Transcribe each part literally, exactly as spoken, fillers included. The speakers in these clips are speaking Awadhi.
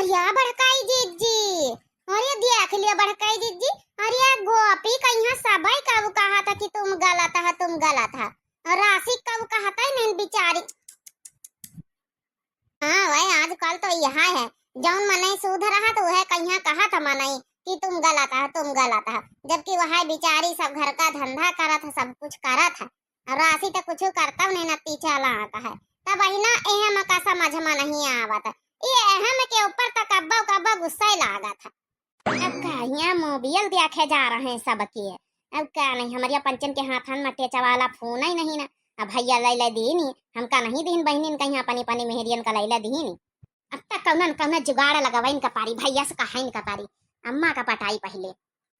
या बड़काई जिज्जी, अरे देख लिया बड़काई जिज्जी, अरे गोपी कहिया सबइ कब कहत ह कि तुम गलत ह, तुम गलत ह। और राशि कब कहत है नहीं बिचारी। हाँ, वह आजकल तो यह है, जौन मनई शुद्ध रहत, वह कहिया कहत ह मनई कि तुम गलत ह, तुम गलत ह, जबकि वह बिचारी सब घर का धंधा करत ह, सब कुछ करत ह। और राशि तो कुछ करतउ नहीं, नती चालाक है। तब बहिना एहम का समझ में नहीं आवत, ये एहम के ऊपर तो कब्बो कब्बो गुस्सा लागत है। अब का हियाँ मोबियल देखे जा रहे हैं सबके। अब का नहीं, हमरिया पंचन के हाथन में टेचा वाला फोन ही नहीं ना। अब भैया लैले दीनी, हमका नहीं दीन बहिनिन कहीं अपनी अपनी मेहरियन का लैले दीनी। अब तक कौना न कौना जुगाड़ लगावा इनका पारी, भैया से कहा इनका पारी, अम्मा का पटाई पहले।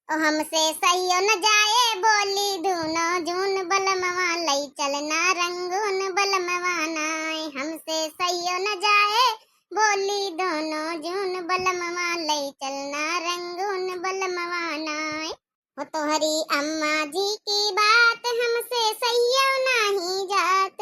ओ हमसे सहियो न जाए बोली दूनो जून बलमवा लई चलना रंगून बलमवा नाय। हमसे सहियो न जाए बोली दोनों जून बलमवा लई चलना रंगून बलमवा नाय। हो तोहरी अम्मा जी की बात हमसे सहियो नाही जात,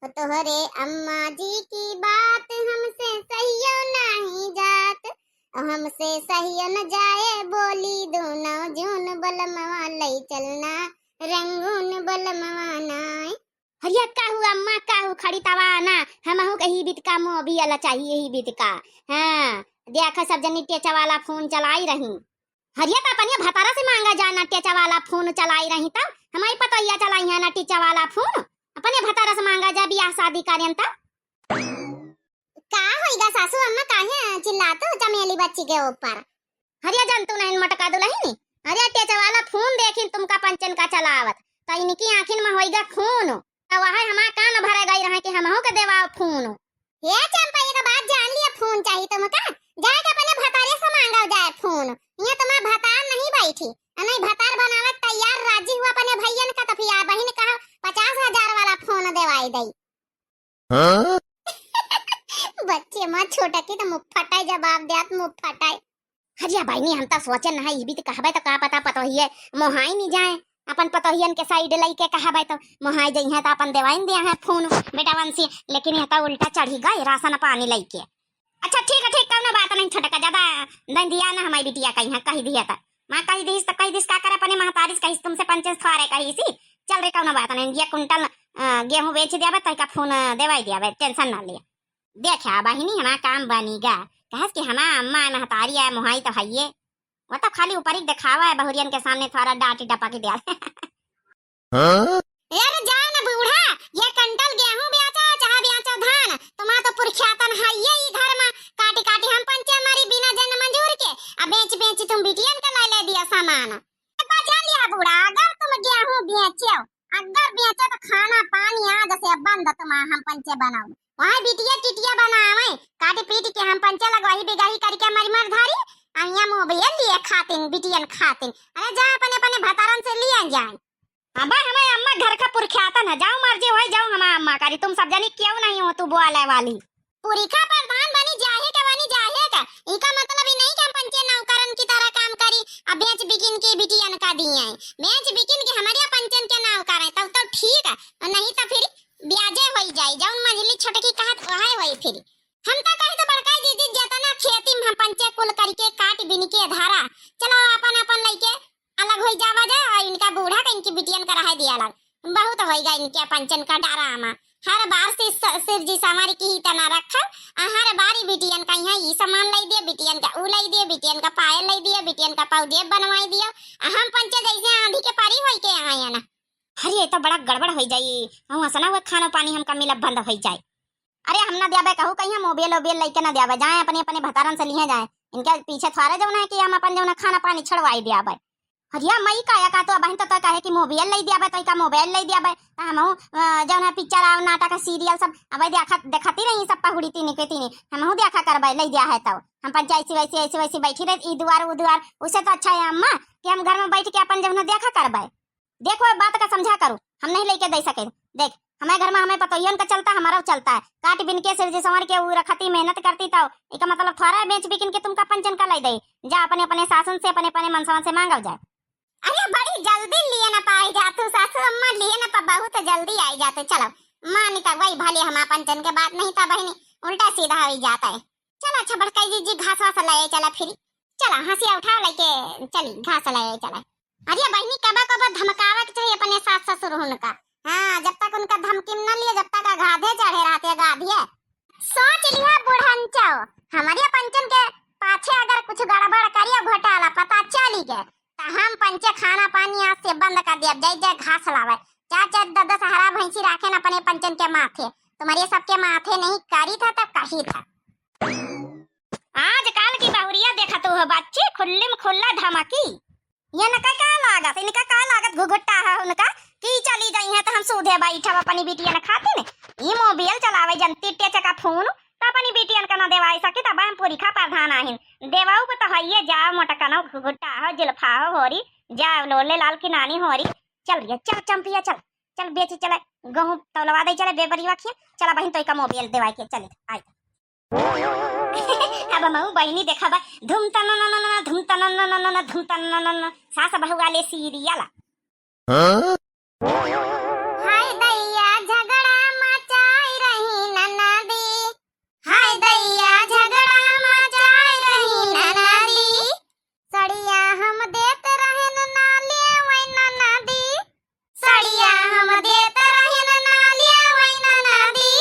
हो तोहरे अम्मा जी की बात हमसे सहियो नाही जात, हमसे सहियो न जाए बोली दोनों जून बलमवा लई चलना रंगून बलमवा नाय। हरिया काहू अम्मा काहू खड़ी तवा ना, हमहू के ही बितका मोबियल चाहिए ही बितका। हाँ, देखा सब जनी टेचा वाला फोन चलाई रही। हरिया त अपने भतारा से मांगा जा ना टेचा वाला फोन चलाई रही, तब हमारी पतोहिया चलाई है ना टेचा वाला फोन। अपने भतारा से मांगा जा, बियाह शादी करें तब। का होइगा सासू अम्मा, काहे चिल्लातू चमेली बच्ची के ऊपर? हरिया जन तू नहीं मटका दुलहिनी, हरिया टेचा वाला फोन देखिन तुमका पंचन का चलावत, तो इनकी आँखिन में होइगा खून। तो वह हमार कान भरे गई रहे कि हमहू के देवाओ फोन। हे चंपा, एक बात जान लिया, फोन चाहिए तुमका? जाए के अपने भतारे से मांगा जाए फोन। ये तुम्हार भतार नहीं बैठी, नहीं भतार बनावत तैयार राजी हुआ अपने भैयन का, तो फिर आ बहिन कहा पचास हजार वाला फोन देवाई दई। हाँ? बच्चे माँ छोटा की तो मुँह फटाए जवाब देत, मुँह फटाए। हरिया बहिनी, हम तो सोचे ना, ई भी तो कहबे तो का पता पतोहिए मोहाई नहीं जाए, अपन पतोहियन के साइड लइके कहबे तो मोहाई जइहे तो अपन देवाइन दिया है फोन बेटा वंशी, लेकिन यह तो उल्टा चढ़ी गए राशन पानी लइके। अच्छा ठीक है, ठीक, कौनो बात नहीं, छोटका ज्यादा दन दिया ना हमारी बिटिया कहीं है, कही दिया था। माँ कही दिस तो कही दिस का करे, अपने महतारिस कहिस तुमसे पंचे थोरे कहिसी। चल रे, कौनो बात नहीं, ये कुंटल, अ, गेहूं बेच दिया बे, तोहका फोन देवाई दिया बे, टेंशन ना लिया। देखा बहिनी, हमार काम बनीगा, कहस कि हमार अम्मा महतारी है, मोहाई तो हइये। वो तो खाली ऊपरी दिखावा है, बहुरियन के सामने थोड़ा डांट डपक दिया। हाँ? यार जा न बूढ़ा, ये कंटल गेहूं बेचा चाहे बेचा धान, तुम्हार तो पुरख्यातन है ये ई घर में काटी काटी हम पंचे मारी बिना जन मंजूर के, अब बेच बेच तुम बिटियन के ले ले दिया सामान। ए, बजा लिया बूढ़ा, अगर तुम गेहूं बेचो, अगर बेचो तो खाना पानी आज से बंद, तुम्हार हम पंचे बनाओ। वहाँ बिटिया टिटिया बनावे, काटी पीट के हम पंचे लगवाही बिगाही करके मरी मर धारी, अनिया मोबियल लिए खातिन, बिटियन खातिन। अरे जा अपने अपने भतारन से लिया जाए। अबे हमारे अम्मा घर का पुरख्यातन है, जाओ मर्जी होई जाओ हमारे अम्मा करी, तुम सब जनी क्यों नहीं हो तू बोले वाली। पुरखा प्रधान बनी जाहे के, बनी जाहे के। इका मतलब ई नहीं कि हम पंचे नौकरन की तरह काम करी, अब बेच बिकिन के बिटियन का दिए। बेच बिकिन के हमारे पंचन के नौकर है, तब तो ठीक है, और नहीं तो फिर ब्याजे होई जाई, जौन मझली छोटकी कहत वहे होई फिर। हम तो कहे तो बड़का जीजी, जेतना खेती में हम पंचे कुल करके काट बिन के धारा, चलो अपन अपन लइके अलग होई जावा जा, और इनका बूढ़ा का इनकी बिटियन का रह दिया अलग। बहुत होइगा इनके पंचन का डरामा। हर बार से स-, सिर जी संवारी की ही तना रखब, आ हर बार ई बिटियन का यहाँ ई सामान लाई दिया, बिटियन का ऊ लाई दिया, बिटियन का पायल लाई दिया, बिटियन का पाउजेब बनवाई दिया, आ हम पंचे जैसे आंधी के पारी होई के यहाँ है ना। अरे, ये तो बड़ा गड़बड़ होई जाई। हम हंसना हुआ खाना पानी हमका मिलब बंद होई जाए। अरे, हम ना द्याबे कहू कहीं, हम मोबियल ओबियल लइके ना द्याबे, जाए अपने अपने भतारन से लिहे जाए। इनके पीछे थोड़े जौन है कि हम अपन जौन खाना पानी छड़वाई द्याबे। अरे मई, काया का तो अबहिन तो, तो कहे कि मोबियल लई द्याबे, तो का मोबाइल लई द्याबे, तो हमहू, अ, जौन है पिक्चर और नाटक सीरियल सब अबे देखा, देखती रही सब पहुड़ी तीनी के तीनी, हमहू देखा करबे, लई द्या है तो। हम पंचे ऐसी वैसी, ऐसी वैसी बैठी रहे, ई दुआर ऊ दुआर, उसे तो अच्छा है अम्मा कि हम घर में बैठ के अपन जौन है देखा करबे। देखो, ए बात का समझा करू, हम नहीं लइके दे सके। देख, हमारे घर में हमें पतोहियन का चलता, हमारा चलता है। काट बिन के सिर जी संवर के ऊ रखती, मेहनत करती, तो इका मतलब थोड़ा बेच बिकिन के तुमका पंचन का लाई दे। जा अपने अपने सासन से, अपने अपने मनसवन से मांगल जाए। अरे बड़ी जल्दी लिए न पाई जा तू सासू अम्मा, लिए न पा, बहुत जल्दी आई जाते। चलो मानी तक वही भले हमार पंचन के बात नहीं था बहिनी, उल्टा सीधा होई जाता है। चला अच्छा बड़काई जीजी, घास वास लाए चला फिर। चला हंसिया उठाओ, लइके चली घास लाए चला। अरे बहिनी, कबा कबा धमकावे के चाहिए अपने सास ससुर हुनका। हाँ, जब तक उनका धमकी न लिए, जब तक अगाधे चढ़े रहते गाधिए। सोच लिहा बुढ़ंचो, हमरे पंचन के पाछे अगर कुछ गड़बड़ करियो घोटाला पता चली गए, त हम पंचे खाना पानी आज से बंद कर दिया, जाई जाए घास लावे। चार चार दस दस हरा भैंसी राखे न अपने पंचन के माथे, तुम्हारे सबके माथे नहीं करी था तब कही था। आजकल की बहुरिया देखत हो बच्ची, खुल्ली में खुल्ला धमकी। ये इनका का लागत, इनका का लागत घुघुट्टा है उनका कि चली जाई है तो हम सूधे बैठब अपनी बिटियन खातिर। ई मोबाइल चलावे जनती टेचे का फोन तो अपनी बिटियन का ना देवाई सकी, तब हम पुरिखा प्रधान आहिन। देवाऊ को तो हइये जाओ मोटकनो घुघुट्टा हो, जुल्फा हो होरी, जाओ लोले लाल की नानी होरी। चल रे, चल चंपिया, चल, चल बेची चले, गहूँ तौलवा दे चले बेबरिया खिया। चला बहिन, तो इका मोबाइल देवाई के चले आई। अब मऊ बहिनी देखा बा, धुम तन न न न न, धुम तन न न न न, धुम तन न न न, सास बहू वाले सीरियल। हाँ? हाय दैया झगड़ा मचाई रही ननदी, हाय दैया झगड़ा मचाई रही ननदी, सड़िया हम देत रहन ना लेवै ननदी, सड़िया हम देत रहन ना लेवै ननदी,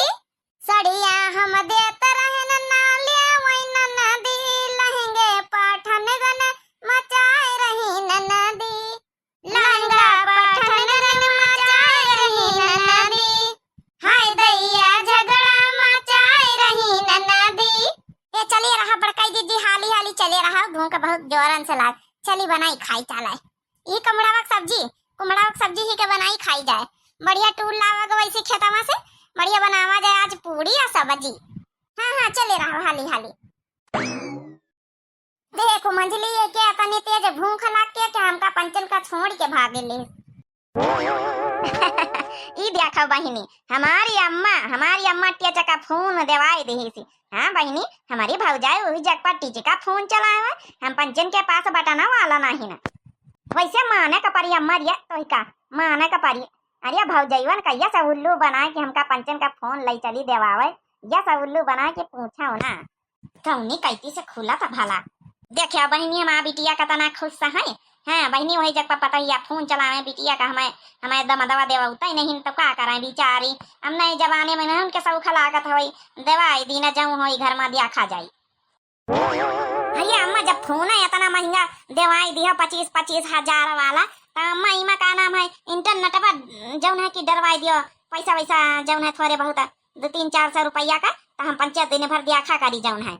सड़िया हम देत रहन ना लेवै ननदी, लहंगे पठनगन मचाए रही ननदी, लहंगा पठनगन मचाए रही ननदी, हाय दैया झगड़ा मचाए रही ननदी। ए चले रहा बड़काई दीदी, हाली हाली चले रहा, भूख बहुत जोरन से लाग। चली बनाई खाई चाला। ई कुमड़ावा के सब्जी, कुमड़ावा के सब्जी ही के बनाई खाई जाए। बढ़िया टूल लावा गो वैसे खेतवा से, बढ़िया बनावा जाए आज पूड़ी और सब्जी। हाँ हाँ, चले रहो हाली हाली। देखो मंझली, ये के अतनी तेज भूख लाग के, के हमका पंचन का छोड़ के भागे ले। ई देखो बहिनी, हमारी अम्मा, हमारी अम्मा टेचे का फोन देवाई देही सी। हाँ बहिनी, हमारी भौजाई वही जगह पर टेचे का फोन चलाए हुए, हम पंचन के पास बटना वाला नहीं ना। वैसे माने का परी अम्मा रिया, तो ही का माने का परी। अरे भौजैवन का यस उल्लू बनाए के हमका पंचन का फोन लई चली देवावे, यस उल्लू बनाए के पूछो ना। कौनी कैती से खुला था भला। देखिया बहिनी, हमार बिटिया कतना खुश है। हाँ बहिनी, वही जग पर पतहिया फोन चलावे बिटिया का, हमें, हमें दमदवा देवा उतई नहीं तो का करें बिचारी। हम नए जमाने में नहीं उनके सौख लागत होई, देवाई दीना जऊँ होई घर में दिया खा जाई। भैया अम्मा, जब फोन है इतना महंगा देवाई दिया, पच्चीस पच्चीस हजार वाला, तो अम्मा इमा का नाम है, इंटरनेट पर जौन है कि डरवाई दियो, पैसा वैसा जौन है थोड़े बहुत दो तीन चार सौ रुपया का, तो हम पंचायत दिन भर दिया खा करी जौन है।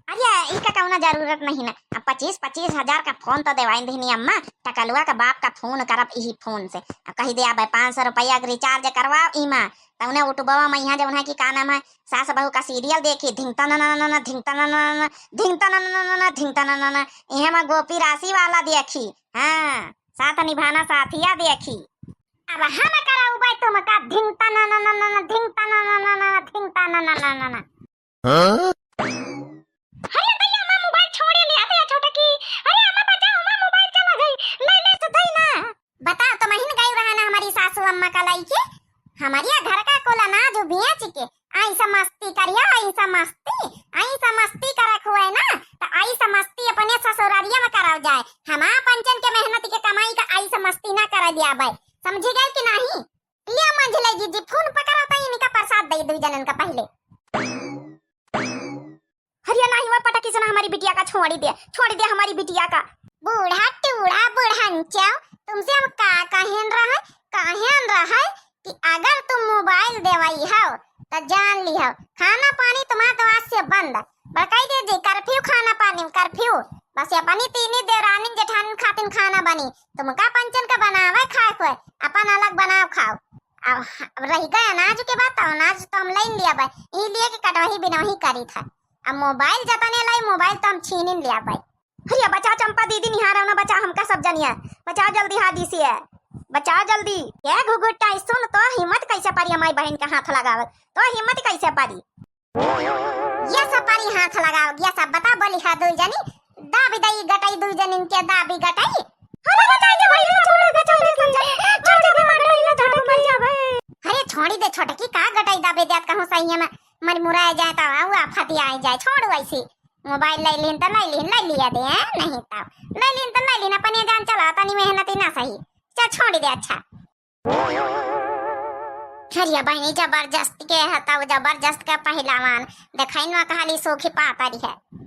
अरे, ई का कौनो जरूरत नहीं ना। अब पच्चीस पच्चीस हजार का फोन तो देवाइन देहनी अम्मा, टकलुआ का बाप का फोन करब इही फोन से। अब कही दे, "अब पाँच सौ रुपया के रिचार्ज करवाओ इमा।" तौने उठबवा में यहाँ जौन है कि का नाम है, सास बहू का सीरियल देखी, धिंगता न न न न, धिंगता न न न, धिंगता न न न, धिंगता न न न। इहे में गोपी राशि वाला देखी। हाँ, साथ निभाना साथिया देखी। अब हम करउबे तुमका धिंगता न न न न, धिंगता न न न न, धिंगता न न न न। हाँ? अरे दैया, हमार मोबाइल छोड़े ले, अरे छोटकी, अरे अम्मा बचाओ, हमार मोबाइल चला गई, ले ले तो दई ना। बताओ, तो महीन गई रहा ना हमारी सासू अम्मा का लइके, हमारी घर का कुल अनाज बेच के, आई सा मस्ती करियो, आई सा मस्ती, आई सा मस्ती करक हुए ना, तो आई सा मस्ती अपने ससुरारिया में कराओ जाए। हमार पंचन के मेहनत के कमाई का आई सा मस्ती ना करा दिया भाई, समझी गए कि नहीं? लिया मंझले जीजी, फोन पकड़ा तो इनका प्रसाद दे दू जनन का पहले। हरिया नाही हुआ पटकी से ना हमारी बिटिया का छोड़ी दे, छोड़ी दे हमारी बिटिया का। बूढ़ा टूढ़ा बुढ़ंचो, तुमसे हम का कहन रहे, कहन रहे कि अगर तुम मोबाइल देवाई हो तो जान ली हो, खाना पानी तुम्हारे तो आज से बंद। बड़काई दे जी, कर्फ्यू खाना पानी में, कर्फ्यू। बस ये अपनी तीनी देवरानी जेठानी खातिन खाना बनी, तुमका पंचन का बनावे खाए खोए, अपन अलग बनाओ खाओ। अब ह-, अब रह गए अनाज के बात, तो अनाज तो हम लेन लिया बा, ई लिए के कटवही बिनवही करी था। अब मोबाइल जतने लाई, मोबाइल तो हम छीनिन लिया बा। अरे बचा चंपा दीदी, निहारा ना बचा हमका सब जनिया, बचा जल्दी हादी से, बचा जल्दी। ए घुघुट्टा, सुन तो हिम्मत कैसे पारी हमारी बहन के हाथ लगावत, तो हिम्मत कैसे पारी? ये सब पारी हाथ लगाओ, ये सब बता बोली हा दुई जनी, दाबी दई गटई दुई जनिन के दाबी गटई। अरे बताई दे भाई, छोड़ दे, छोड़ दे, छोड़ दे, छोड़ दे, मर जाबे। अरे छोड़ी दे छोटकी, का गटई दाबे देत कहूँ सही है मैं, मर मुराय जाए तो आऊ आफत आई जाए, छोड़ वैसी। मोबाइल ले लिहिन तो ले लिहिन, ले लिया दे, हैं? नहीं तो ले लिहिन तो ले लिहिन, अपन ये जान चला, तनी मेहनत ही ना सही। चल छोड़ दे, अच्छा। हरिया बहनी जबरदस्त के हताऊ, जबरदस्त के पहलवान। देखाइन वा कहाली सूखी पातरी है।